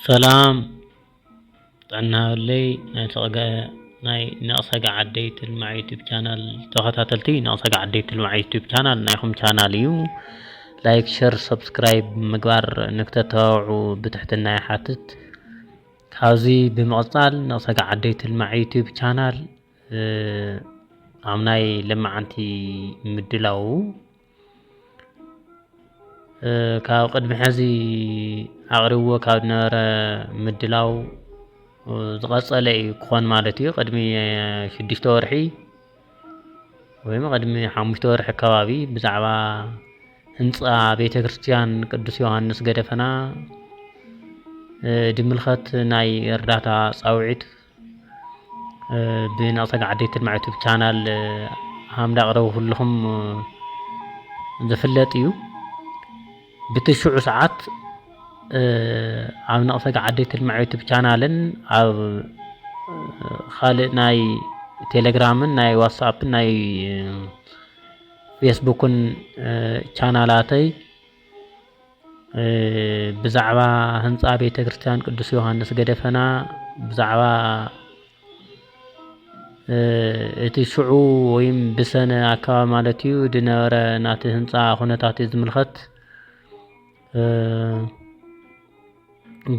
ሰላም ጥዕና ሃለይ ናይ ሰገ ናይ ነቕሰ ገዓደይ ትልማዕ ዩቲብ ቻናል ተኸታተልቲ። ነቕሰ ገዓደይ ትልማዕ ዩቲብ ቻናል ናይኹም ቻናል እዩ። ላይክ፣ ሸር፣ ሰብስክራይብ ምግባር ንክተተባብዑ ብትሕትና ይሓትት። ካብዚ ብምቕጻል ነቕሰ ገዓደይ ትልማዕ ዩቲብ ቻናል ኣብ ናይ ለማዓንቲ ምድላው ካብ ቅድሚ ሕዚ ኣቕሪብዎ ካብ ዝነበረ ምድላው ዝቐጸለ እዩ ክኾን ማለት እዩ። ቅድሚ ሽዱሽተ ወርሒ ወይ ቅድሚ ሓሙሽተ ወርሒ ኣከባቢ ብዛዕባ ህንጻ ቤተ ክርስቲያን ቅዱስ ዮሃንስ ገደፈና ድምልኸት ናይ እርዳታ ጻውዒት ብነቕሰ ገዓደይ ትልማዕ ዩቱብ ቻናል ሃምዳ ኣቕረቡ ኩልኹም ዝፍለጥ እዩ። ብቲ ሽዑ ሰዓት ኣብ ነቕሰ ገዓደይ ትልማዕ ዩቱብ ቻናልን ኣብ ካልእ ናይ ቴሌግራምን ናይ ዋትስኣፕን ናይ ፌስቡክን ቻናላተይ ብዛዕባ ህንፃ ቤተ ክርስቲያን ቅዱስ ዮሃንስ ገደፈና ብዛዕባ እቲ ሽዑ ወይም ብሰነ ኣከባቢ ማለት እዩ ዝነበረ ናቲ ህንፃ ኩነታት እዩ ዝምልከት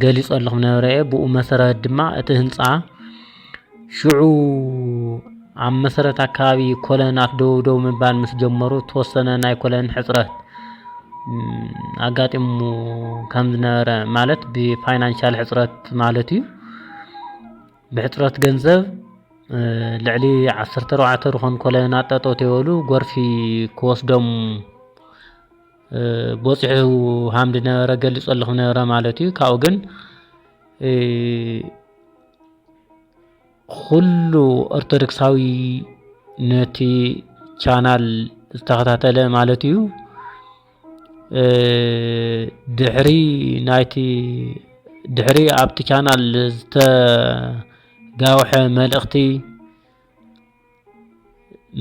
ገሊፀልኹም ነበረ እየ። ብኡ መሰረት ድማ እቲ ህንፃ ሽዑ ኣብ መሰረት ኣከባቢ ኮለናት ደው ደው ምባል ምስ ጀመሩ ተወሰነ ናይ ኮለን ሕፅረት ኣጋጢሙ ከም ዝነበረ ማለት ብፋይናንሻል ሕፅረት ማለት እዩ። ብሕፅረት ገንዘብ ልዕሊ ዓሰርተ ኣርባዕተ ዝኾን ኮለናት ጠጠው ተይበሉ ጎርፊ ክወስዶም በፂሑ ሃምዲ ነበረ ገሊፀልኹም ነበረ ማለት እዩ። ካብኡ ግን ኩሉ ኦርቶዶክሳዊ ነቲ ቻናል ዝተኸታተለ ማለት እዩ። ድሕሪ ናይቲ ድሕሪ ኣብቲ ቻናል ዝተጋውሐ መልእኽቲ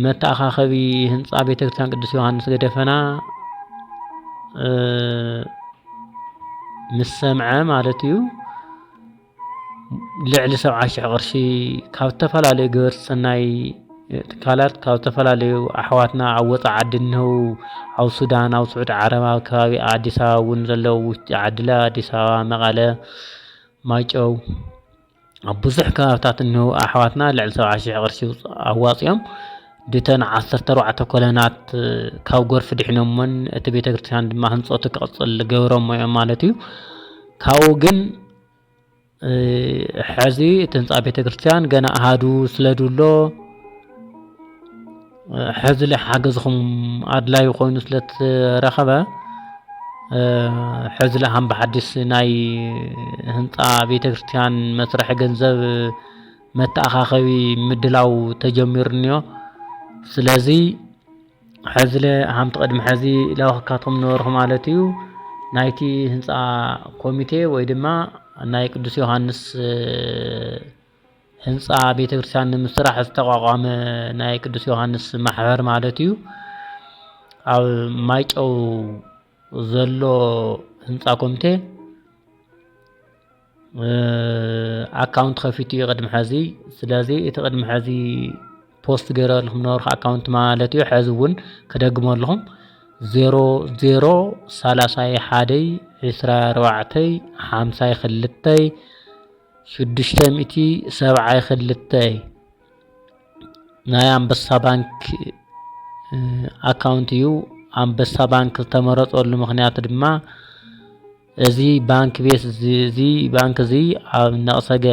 መተኣኻኸቢ ህንፃ ቤተክርስትያን ቅዱስ ዮሃንስ ገደፈና ምስ ሰምዐ ማለት እዩ ልዕሊ ሰብዓ ሽሕ ቅርሺ ካብ ዝተፈላለዩ ገበርቲ ሰናይ ትካላት ካብ ዝተፈላለዩ ኣሕዋትና ኣብ ወፃኢ ዓዲ እነው ኣብ ሱዳን ኣብ ስዑድ ዓረብ ኣብ ከባቢ ኣዲስ ኣበባ እውን ዘለዉ ውሽጢ ዓድለ ኣዲስ ኣበባ መቐለ ማይጨው ኣብ ብዙሕ ከባብታት እነው ኣሕዋትና ልዕሊ ሰብዓ ሽሕ ቅርሺ ኣዋፂኦም ድተን ዓሰርተ ኣርባዕተ ኮለናት ካብ ጎርፊ ድሒኖሞን እቲ ቤተክርስትያን ድማ ህንፀቱ ክቕፅል ገበሮሞ እዮም ማለት እዩ። ካብኡ ግን ሕዚ እቲ ህንፃ ቤተክርስትያን ገና ኣሃዱ ስለ ድሎ ሕዚ ላይ ሓገዝኹም ኣድላዩ ኮይኑ ስለትረኸበ ሕዚ ላይ ሃም ብሓዲስ ናይ ህንፃ ቤተክርስትያን መስርሒ ገንዘብ መተኣኻኸቢ ምድላው ተጀሚሩ እኒኦ። ስለዚ ሕዚ ለ ሃምቲ ቅድሚ ሕዚ ለዋኽካትኩም ነበርኹ ማለት እዩ። ናይቲ ህንፃ ኮሚቴ ወይ ድማ ናይ ቅዱስ ዮሃንስ ህንፃ ቤተክርስትያን ንምስራሕ ዝተቋቋመ ናይ ቅዱስ ዮሃንስ ማሕበር ማለት እዩ። ኣብ ማይጨው ዘሎ ህንፃ ኮሚቴ ኣካውንት ከፊቱ እዩ ቅድሚ ሕዚ። ስለዚ እቲ ቅድሚ ሕዚ ፖስት ገይረልኩም ነበርኩ ኣካውንት ማለት እዩ። ሕዚ እውን ክደግመልኹም ዜሮ ዜሮ ሰላሳይ ሓደይ ዕስራ ኣርባዕተይ ሓምሳይ ክልተይ ሽዱሽተ ሚእቲ ሰብዓይ ክልተይ ናይ ኣንበሳ ባንክ ኣካውንት እዩ። ኣንበሳ ባንክ ዝተመረፀሉ ምክንያት ድማ እዚ ባንክ ቤት እዚ ባንክ እዚ ኣብ ነቕሰገ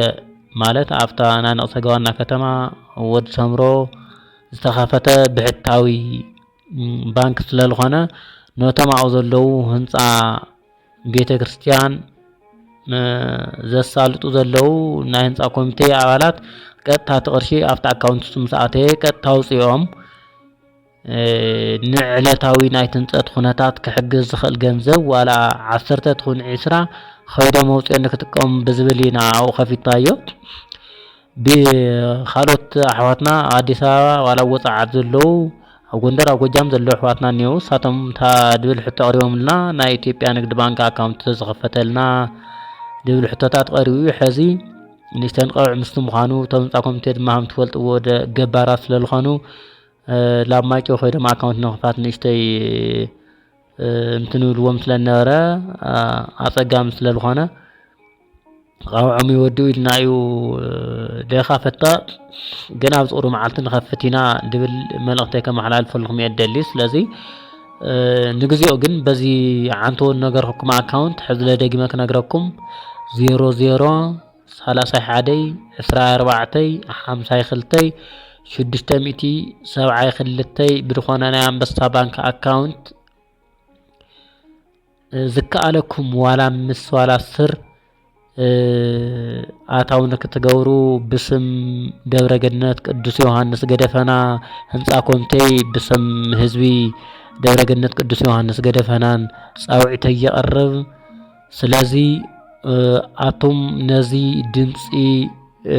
ማለት ኣብታ ናይ ነቕሰገ ዋና ከተማ ወድ ሰምሮ ዝተኸፈተ ብሕታዊ ባንክ ስለዝኾነ ነቶም ኣብኡ ዘለዉ ህንፃ ቤተ ክርስቲያን ዘሳልጡ ዘለዉ ናይ ህንፃ ኮሚቴ ኣባላት ቀጥታ እቲ ቅርሺ ኣብቲ ኣካውንት ምስ ኣተየ ቀጥታ ኣውፅኦም ንዕለታዊ ናይ ትንፀት ኩነታት ክሕግዝ ዝኽእል ገንዘብ ዋላ ዓሰርተ ትኹን ዒስራ ኸይዶም ኣውፅኦ ንክጥቀሙ ብዝብል ኢና ኣብኡ ከፊትናዮ። ብኻልኦት ኣሕዋትና ኣዲስ ኣበባ ዋላ ወፃዓት ዘለዉ ኣብ ጎንደር ኣብ ጎጃም ዘለዉ ኣሕዋትና እኒው ሳቶም እታ ድብል ሕቶ ኣቕሪቦምልና ናይ ኢትዮጵያ ንግዲ ባንክ ኣካውንት ተዝኸፈተልና ድብል ሕቶታት ቀሪቡ እዩ። ሕዚ ንእሽተን ቀውዕ ምስቲ ምዃኑ፣ እቶም ህንፃ ኮሚቴ ድማ ከም ትፈልጥዎ ደ-፣ ገባራት ስለ ዝኾኑ፣ እ፣ ላብ ማይጨው ከይዶም ኣካውንት ንምኽፋት ንእሽተይ፣ እ፣ እንትን ይብልዎም ስለ ነበረ፣ እ፣ ኣፀጋሚ ስለ ዝኾነ፣ ቀውዖም ይወድኡ ኢልና እዩ፣ እ፣ ደኻ ፈታ፣ ግን ኣብ ዝቕሩ መዓልቲ ንኸፍት ኢና ድብል መልእኽተይ ከመሓላልፈልኩም እየ ደሊ። ስለዚ፣ እ፣ ንግዚኦ ግን በዚ ዓንተውን ነገርኩም ኣካውንት ሕዚ ለደጊመ ክነግረኩም፣ ዜሮ ዜሮ፣ ሰላሳ ሓደ፣ ዕስራ ኣርባዕተ፣ ሓምሳ ክልተ፣ ሽዱሽተ ሚእቲ፣ ሰብዓ ክልተ ብድኾነ ናይ ኣንበሳ ባንክ ኣካውንት፣ እ፣ ዝከኣለኩም ዋላ ምስ ዋላ ስር፣ እ፣ ኣታዊ ንክትገብሩ ብስም ደብረ ገነት ቅዱስ ዮሃንስ ገደፈና ህንፃ ኮሚቴ ብስም ህዝቢ ደብረ ገነት ቅዱስ ዮሃንስ ገደፈናን ፃውዒተይ የቕርብ። ስለዚ፣ እ፣ ኣቱም ነዚ ድምፂ፣ እ፣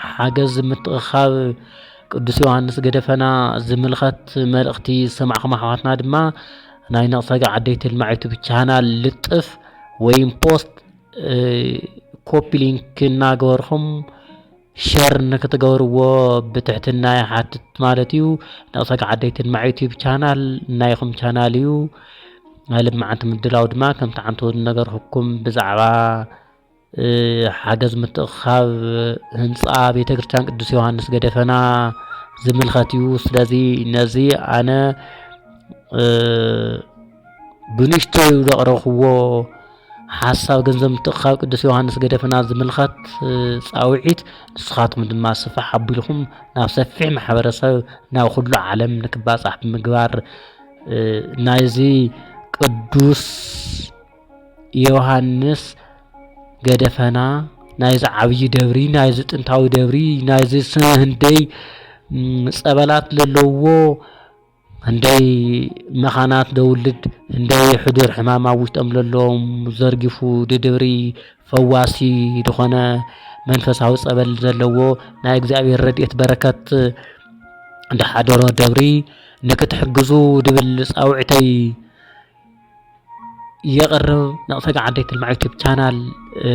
ሓገዝ ምትእኻብ ቅዱስ ዮሃንስ ገደፈና ዝምልኸት መልእኽቲ ዝሰማዕኹም ኣሕዋትና ድማ ናይ ነቕሰጋ ዓደይ ትልማዕ ዩቱብ ቻናል ልጥፍ ወይም ፖስት፣ እ፣ ኮፒ ሊንክ እናገበርኹም ሸር ንክትገብርዎ ብትሕትና ይሓትት ማለት እዩ። ነቕሰጋ ዓደይ ትልማዕ ዩቱብ ቻናል ናይኹም ቻናል እዩ። ናይ ልምዓንቲ ምድላው ድማ ከምቲ ዓንተወት ዝነገርኩኩም ብዛዕባ፣ እ፣ ሓገዝ ምትእኻብ ህንፃ ቤተ ክርስቲያን ቅዱስ ዮሃንስ ገደፈና ዝምልከት እዩ። ስለዚ ነዚ ኣነ፣ እ፣ ብንእሽተዩ ዘቕረብክዎ ሓሳብ ገንዘብ ምትእኻብ ቅዱስ ዮሃንስ ገደፈና ዝምልከት፣ እ፣ ፃውዒት ንስኻትኩም ድማ ስፍሕ ኣቢልኩም ናብ ሰፊሕ ማሕበረሰብ፣ ናብ ኩሉ ዓለም ንክባፃሕ ብምግባር፣ እ፣ ናይዚ ቅዱስ ዮሃንስ ገደፈና፣ ናይዚ ዓብዪ ደብሪ፣ ናይዚ ጥንታዊ ደብሪ፣ ናይዚ ስ-፣ ህንደይ፣ ም፣ ጸበላት ለለውዎ፣ ህንደይ መኻናት ደውልድ፣ ህንደይ ሕዱር ሕማም ኣብ ውሽጦም ለለዎም ዘርጊፉ፣ ድድብሪ ፈዋሲ ዝኾነ መንፈሳዊ ጸበል ዘለዎ ናይ እግዚኣብሔር ረድኤት በረከት ድሓደሮ ደብሪ ንክትሕግዙ ድብል ጻውዒተይ የቕርብ። ነቕሰጋ ዓደይ ትልማዕ ዩቱብ ቻናል፣ እ፣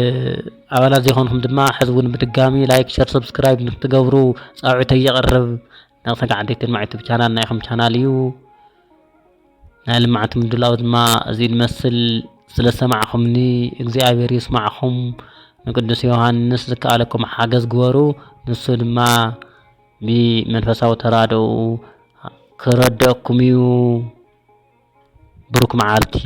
ኣባላት ዘይኮንኩም ድማ ሕዚ እውን ብድጋሚ ላይክ፣ ሸር፣ ሰብስክራይብ ንክትገብሩ ጻውዒተይ የቕርብ። ነቕሰጋ ዓደይ ትልማዕ ዩቱብ ቻናል ናይኹም ቻናል እዩ። ናይ ልምዓት ምድላው ድማ እዚ ዝመስል። ስለ ሰማዕኹምኒ እግዚኣብሔር ይስማዕኹም። ንቅዱስ ዮሃንስ ዝከኣለኩም ሓገዝ ግበሩ። ንሱ ድማ ብመንፈሳዊ ተራድኦ ክረድአኩም እዩ። ብሩክ መዓልቲ።